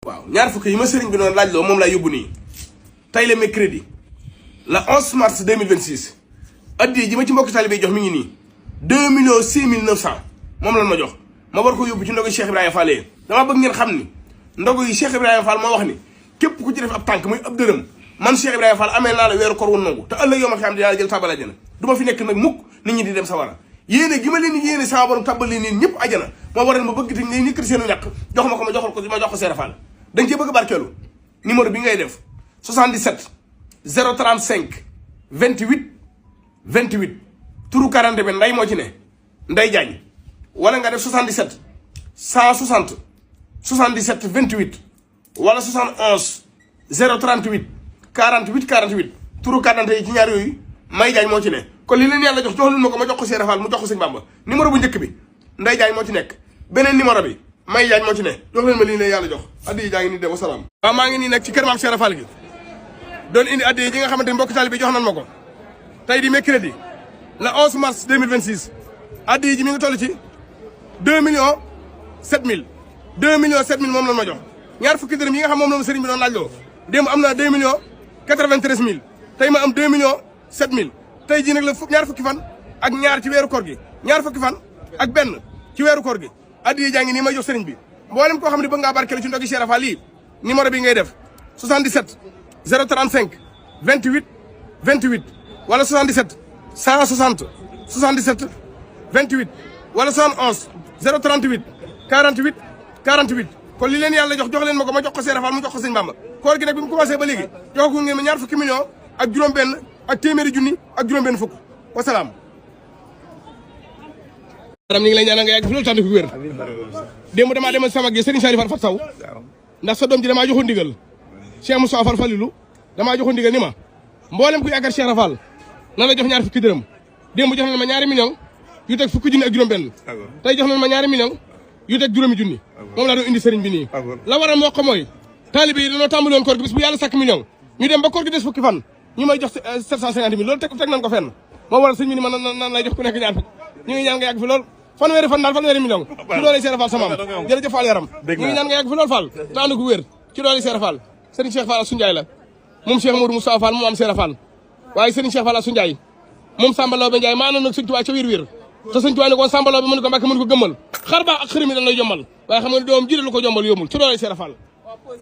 waaw ñaar fukki yi ma sëriñ bi noonu laaj loo moom laa yóbbu nii tey le mercredi le 11 mars 2026 addiya ji ma ci mbokk talibé jox mi ngi nii 2 millions 6 mille 900 moom lan ma jox ma war ko yóbbu ci ndogu Cheikh Ibrahima Fall yi dama bëgg ngeen xam ni ndogu yi Cheikh Ibrahima Fall moo wax ni képp ku ci def ab tànk muy ab dërëm man Cheikh Ibrahima Fall amee naa la weeru koor wu nangu te ëllëg yow ma xam ne yàlla jël tabal ajana du ma fi nekk nag mukk nit ñi di dem sawara yéene gi ma leen yéene sama borom tabal leen ñëpp ajana moo waral ma bëgg te ngay nikkati seenu ñàkk jox ma ko ma jox ko Cheikh Fall da nga cee bëgg barkeelu numéro bi ngay def 77 035 28 28 turu 40 bi nday moo ci ne Nday Diagne wala nga def 77 160 77 28 wala 71 038 48 48 turu 40 yi ci ñaar yooyu May Diagne moo ci ne kon li leen yàlla jox leen ma ko ma jox ko Cheikh Fall mu jox ko sëñ Bamba numéro bu njëkk bi Nday Diagne moo ci nekk beneen numéro bi May Diagne moo ci ne jox leen ma lii leen yàlla jox addi jaa ngi nii de wasalaam waaw maa ngi nii nag ci kër maam Cheikh Fall gi doon indi addi yi nga xamante ni mbokk taalibe bi jox nan ma ko tey di mercredi le 11 mars 2026 addi ji mi ngi toll ci 2 millions 7 mille 2 millions 7 mille moom lan ma jox ñaar fukki dërëm yi nga xam moom la ma sëriñ bi doon laaj loo démb am naa 2 millions 93 mille tey ma am 2 millions 7 mille tey jii nag la ñaar fukki fan ak ñaar ci weeru koor gi ñaar fukki fan ak benn ci weeru koor gi addi jaa ngi nii may jox sëriñ bi mboolem koo xam ne bëgg ngaa barkeelu ci ndogi Cheikh Fall lii numéro bi ngay def 77 035 28 28 wala 77 160 77 28 wala 71 038 48 48 kon li leen yàlla jox leen ma ko ma jox ko Cheikh Fall mu jox ko sëñ Bamba koor gi nag bi mu commencé ba léegi joxagul ngeen ma ñaar fukki millions ak juróom benn ak téeméeri junni ak juróom benn fukk wasalaam ñu ngi lay ñaanal nga yàgg fi loolu tànn fi wér démb damaa demal sama gi Serigne Saliou Fat Saw ndax sa doom ji damaa joxoon ndigal Cheikh Moussa Fall Falilou damaa joxoon ndigal ni ma mboolem ku yaakaar Cheikh Fall na la jox ñaar fukki dërëm démb jox na ma ñaari millions yu teg fukki junni ak juróom benn tey jox na ma ñaari millions yu teg juróomi junni moom laa doon indi sëriñ bi nii la waral moo ko mooy taalibe yi dañoo tàmbali woon koor gi bis bu yàlla sàkk millions ñu dem ba koor gi des fukki fan ñu may jox 750 mille loolu teg nañ ko fenn moo waral sëriñ bi ni ma nan lay jox ku nekk ñaar fukk ñu ngi ñaan nga yàgg fi lool fanweeri fan daal fanweeri millions ci doole Cheikh Fall samaam jërëjëf Fall yaram ñu ngi ñaan nga yàgg fi lool Fall te ànd ko wér ci doole Cheikh Fall sëriñ Cheikh Fall Sunjaay la moom Cheikh Modou Moussa Fall moom am Cheikh Fall waaye sëriñ Cheikh Fall Sunjaay moom Samba Laobé Ndiaye maa àndoon nag sëñ Tuubaa ca wir te sëñ Tuubaa ne ko Samba Laobé mënu ko Mbàkke mënu ko gëmmal xar baax ak xërëm yi dañ lay jombal waaye xam nga ne doom ji lu ko jombal yombul ci doole Cheikh Fall